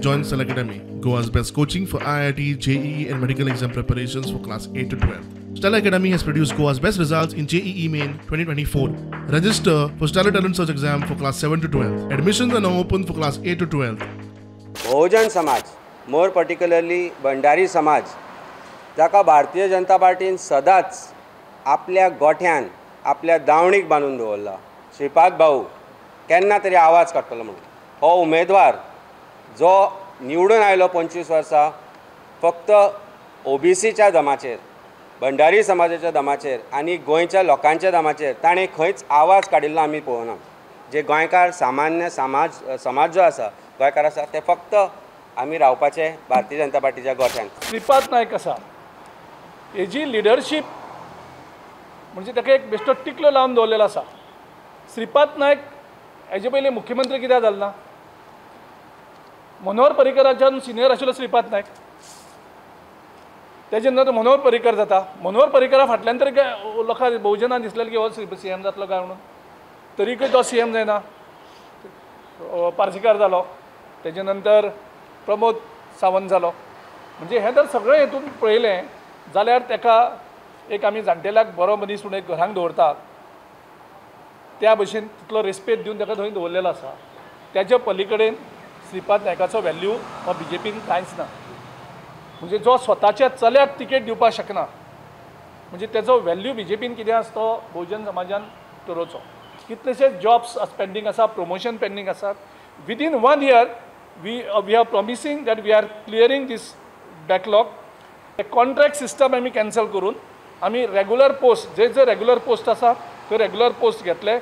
Join Stellar Academy, Goa's best coaching for IIT, JEE and medical exam preparations for class 8 to 12. Stellar Academy has produced Goa's best results in JEE Main 2024. Register for Stellar Talent Search exam for class 7 to 12. Admissions are now open for class 8 to 12. Bahujan Samaj, more particularly Bhandari Samaj, जाका भारतीय जनता पार्टीन सदांच आपल्या गोठ्यान आपल्या दावणीक बांदून दवरला. श्रीपाद भाऊ केन्ना तरी आवाज काडटलो म्हणून हो उमेदवार जो निवडून आयलो 25 वर्सां फक्त ओबीसीच्या दमाचेर, भंडारी समाजाच्या दमाचेर आनी गोंयच्या लोकांच्या दमाचेर ताणें खंयच आवाज काडिल्लो आमी पळोवना. जे गोंयकार सामान्य समाज जो आसा, गोंयकार आसा, ते फक्त आमी रावपाचे भारतीय जनता पार्टीच्या गोठ्यान. श्रीपाद नायक आसा हेजी लिडरशीप म्हणजे ताका एक बेश्टो टिकलो लावन दवरलेलो आसा. श्रीपाद नायक हेजे पयलीं मुख्यमंत्री कित्याक जालो ना? मनोहर पर्रीकराच्यान सिनियर आशिल्लो श्रीपाद नायक, तेजे नंतर मनोहर पर्रीकर जाता. मनोहर पर्रीकरा फाटल्यान तरी लोकांक बहुजनान दिसलें की हो सी एम जातलो काय म्हणून, तरीकय तो सी एम जायना. पार्सेकार जालो, तेजे नंतर प्रमोद सावंत जालो. म्हणजे हें जर सगळें हेतून पळयलें जाल्यार ताका एक आमी जाणटेल्याक बरो मनीस म्हूण एक घरांक दवरतात त्या भशेन तितलो रेस्पेद दिवन ताका थंय दवरलेलो आसा. त्याच्या पली कडेन श्रीपाद नायकाचो व्हॅल्यू हो बी जे पीन कांयच ना. म्हणजे जो स्वताच्या चल्याक तिकेट दिवपाक शकना म्हणजे तेजो व्हॅल्यू बी जे पीन कितें आसा तो बहुजन समाजान ठरोवचो. कितलेशेच जॉब्स पेंडींग आसा, प्रमोशन पेंडींग आसात. Within 1 year we are promising that we are clearing this backlog. Contract system आमी कॅन्सल करून आमी रेगुलर पोस्ट, जे जे रेगुलर पोस्ट आसा ते रेगुलर पोस्ट घेतले.